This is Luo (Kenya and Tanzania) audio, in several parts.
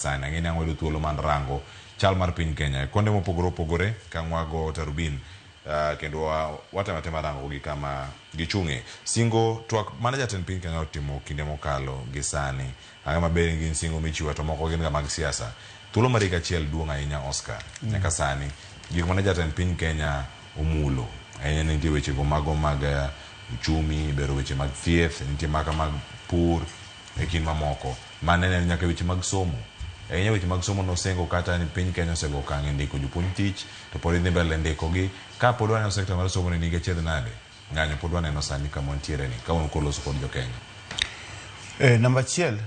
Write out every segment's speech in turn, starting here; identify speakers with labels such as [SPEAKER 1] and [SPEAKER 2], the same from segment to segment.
[SPEAKER 1] Sani ang'e ni ang' wayudo thuolo mar rango chal mar piny Kenya e konde mopogore opogore ka ang' wago tarubin kendo watemo atema rango gi kama gichung'e. Singo twak mane jatend piny Kenya otimo kinde mokalo gi sani. Ang'e maber ni gin singo michiwo to moko gin ga mag siasa. Thuolo mar higa achiel duong' ahinya Oscar. Nyaka sani gik mane jatend piny Kenya omulo ahinya nitie weche go mago mag uchumi, bero weche mag thieth, nitie maka mag pur e kind mamoko. Mane en nyaka weche mag somo. Ahinya weche mag somo nosengo kata ni piny Kenya osego okang' e ndiko jopuonj tich to pod idhi mbele ndikogi. Ka pod waneno sekta mar somo ni nigi achiedh nade, ng'anyo pod waneno sani kama wantiere ni ka wan koloso kod jo Kenya.
[SPEAKER 2] Namba achiel,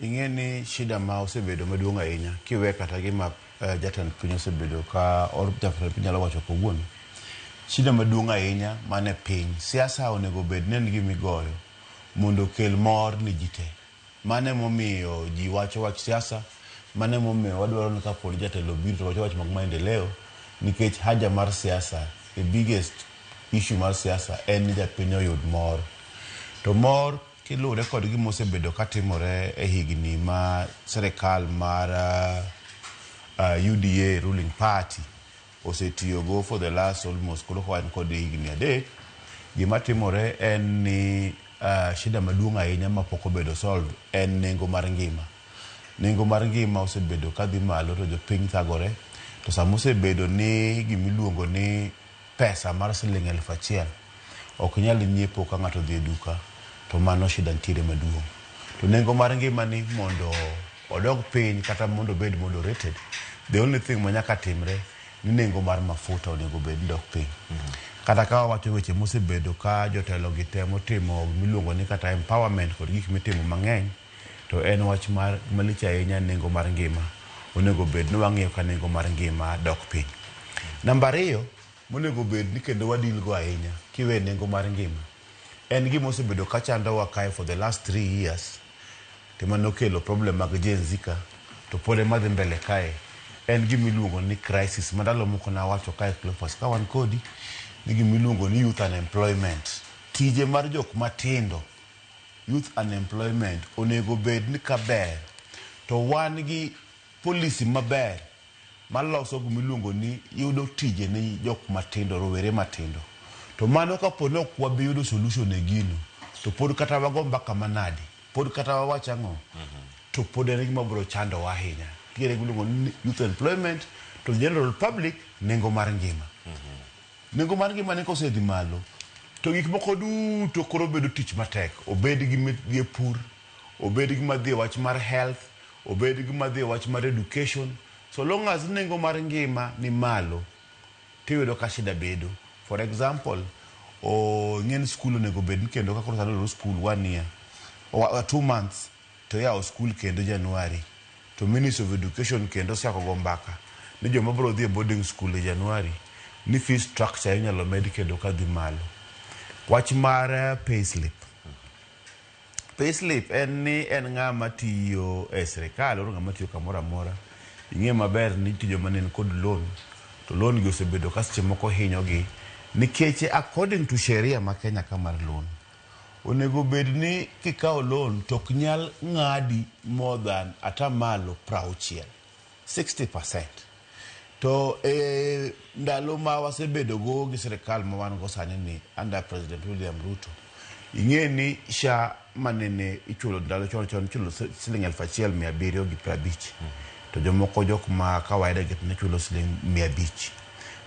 [SPEAKER 2] ing'e ni shida ma osebedo maduong' ahinya kiwe kata gima jatend piny osebedo ka or jatend piny nyalo wacho kawuono. Shida maduong' ahinya man e piny, siasa onego bed ni en gima igoyo mondo okel mor ni ji te. Mano emomiyo ji wacho wach siasa, mano emomiyo wadwaro ni kaponi jatelo obiro to wacho wach mag maendeleo nikech haja mar siasa, the biggest issue mar siasa en ni japiny oyud mor. To mor kiluwore kod gima osebedo katimore e higni ma sirikal mar UDA ruling party osetiyogo for the last almost koro ka wan kod higni 3, gima timore en ni shida maduong' ahinya mapok obedo solved en nengo mar ngima. Nengo mar ngima osebedo kadhi malo to jopiny thagore to sama osebedo ni gimiluongo ni pesa mar siling 1000 ok nyal nyiepo ka ng'ato odhi e duka to mano shida nitiere maduong'. To nengo mar ngima ni mondo odog piny kata mondo obed moderated, the only thing manyaka timre ni nengo mar mafuta onego bed ni dok piny. Kata ka wawacho weche mosebedo ka jotelo gi temo timo miluongo ni kata empowerment kod gik mitimo mang'eny, to en wach mar malich ahinya nengo mar ngima. Onego bed ni wang'iyo ka nengo mar ngima dok piny. Namba 2 monego bed ni kendo wadil go ahinya kiwe nengo mar ngima en gima osebedo ka chandowa kae for the last 3 years to manokelo problem mag Gen Z ka to pod ema dhi mbele kae en gima iluongo ni crisis ma ndalo moko nawacho kae Cleophas ka wan kodi ni gima iluongo ni youth unemployment. Tije mar jok matindo, youth unemployment onego bed ni kaber to wan gi policy maber maloso gima iluongo ni yudo tije ne jok matindo, rowere matindo. To mano kapo ni ok wabi yudo solution e gino, to pod kata wago mbaka manade, pod kata wawach ang'o, to pod en gima biro chandowa ahinya. Nitiere gima iluongo ni youth employment to general public nengo mar ngima. Nengo mar ngima ni kosedhi malo, to gik moko duto koro bedo tich matek. Obed gi dhi e pur, obed gi madhi e wach mar health, obed gi madhi e wach mar education. So long as nengo mar ngima ni malo, tiyudo ka shida bedo. For example, ing'e ni skul onego bed ni kendo ka koro sani olor skul 1 year, 2 months to iyawo skul kendo January. To Ministry of Education kendo osechako go mbaka ni joma biro dhi e boarding school e January ni fee structure inyalo med kendo kadhi malo. Wach mar pay slip. Pay slip en ni en ng'ama tiyo e sirikal or ng'ama tiyo kamoro amora. Ing'e maber ni nitie joma ne kod loan to loan gi osebedo ka seche moko hinyogi nikech according to sheria ma Kenya ka mar loan, onego bed ni kikawo loan to ok nyal ng'adi more than atamalo 60, 60%. To e ndalo ma wasebedo go gi sirikal ma wan go sani ni under President William Ruto, ing'e ni SHA manene ichulo ndalo chon chon ichulo siling 1750 to jomoko jok ma kawaida gi ne chulo siling 500.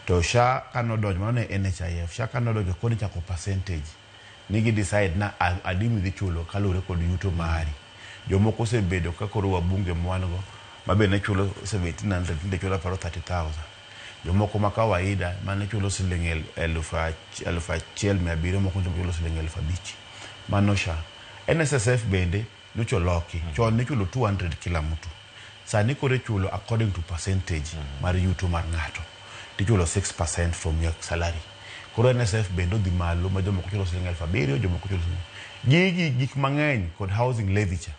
[SPEAKER 2] To SHA kanodonjo, mano ne NHIF, SHA kanodonjo koro ichako percentage ni gi decide na adi midhi chulo kaluwore kod yuto mari. Jomoko osebedo ka koro wabunge mwan go ma be ne chulo 1700 tinde chulo aparo 30,000. Jomoko ma kawaida mane chulo siling 1700 moko chulo siling 5000. Mano SHA. NSSF bende nyocha oloki. Chon nichulo 200 kila mtu. Sani koro ichulo according to percentage mar yuto mar ng'ato. Tichulo 6% from your salary. Koro NSSF bende odhi malo ma jomoko chulo siling 7000, jomoko chulo siling. Gigi gik mang'eny kod housing levy cha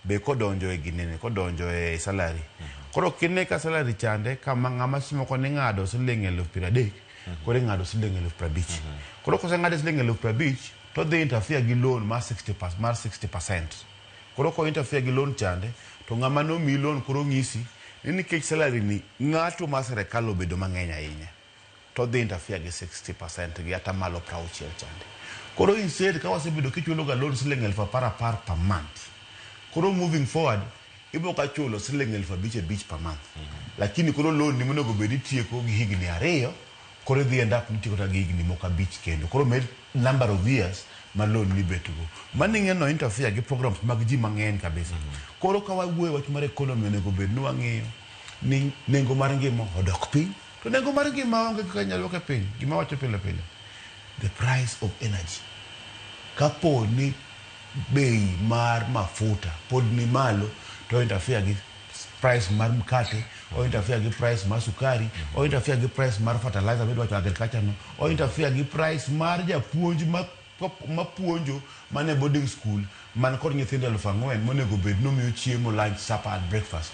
[SPEAKER 2] be kodonjo e ginene, kodonjo e salary. Koro kine ka salary chande kama ng'ama seche moko ning'ado siling 30,000, koro ing'ado siling 50,000. Koro koseng'ade siling 50,000 to dhi interfere gi loan mar 60%. Koro ko interfere gi loan chande, to To ng'ama nomiyi loan koro ng'isi ni nikech salary ni ng'ato mar sirikal obedo mang'eny ahinya to dhi interfere gi 60% gi atamalo 60 chande. Koro instead ka wasebedo kichulo ga loan siling 10,000 10,000 per month, koro moving forward ibo ka chulo siling 5,000 5 per month. Lakini koro loan ni monego bed itieko gi higni 2, koro idhi end up ni itieko ta gi higni moko 5 kendo. Koro med number of years ma loan ni bet go. Mano ing'e no interfere gi programs mag ji mang'eny kabisa. Koro ka wawuoyo wach mar economy, onego bed ni wang'iyo ni nengo mar ngima odok piny. To nengo mar ngima onge kaka inyalo duoke piny. Gima wacho pile pile. The price of energy. Kapo ni bei mar mafuta pod ni malo to interfere gi price mar mkate, o interfere gi price mar sukari, o interfere gi price mar fertilizer midwa wacho agriculture no, o interfere gi price mar japuonj ma mapuonjo man e boarding school man kod nyithindo 4,000 monego bed nomiyo chiemo lunch, supper and breakfast.